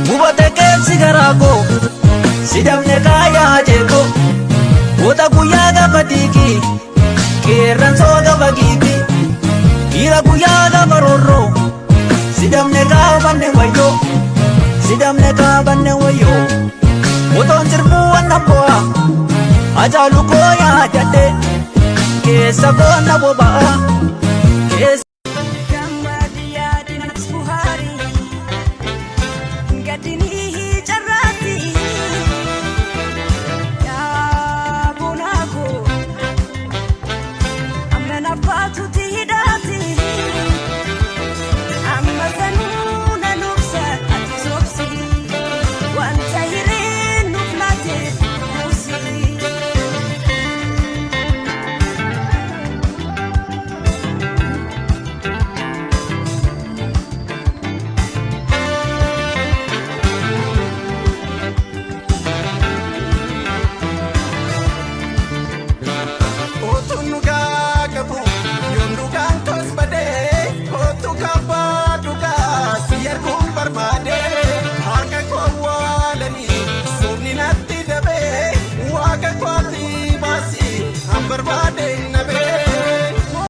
Gubate keessi garaa koo si dabne kaayaa jeekoo goota guyyaa gaafa diigii qeerransoo gaafa giigii dhiira guyyaa gaafa roorroo si dabne kaabanne wayyoo si dabne kaabanne wayyoo otoon sirbuu wanna bu'aa Hacaaluu koo yaadadhe keessa koo na boba'a keessa. Gammadi yaadina buhaarii gaddinii carraatti yaa bonaako amma naffaatutti hidhaati amma sanuu nan obsa ati sobsi wanta hireen nuuf laate buusi. Otuun dhugaa qabu yoom dhugaan koos badee, kootu kabbaa dhugaa si arguun barbaade. Harka koo waalanii sobni natti dabee, waaqa kootii.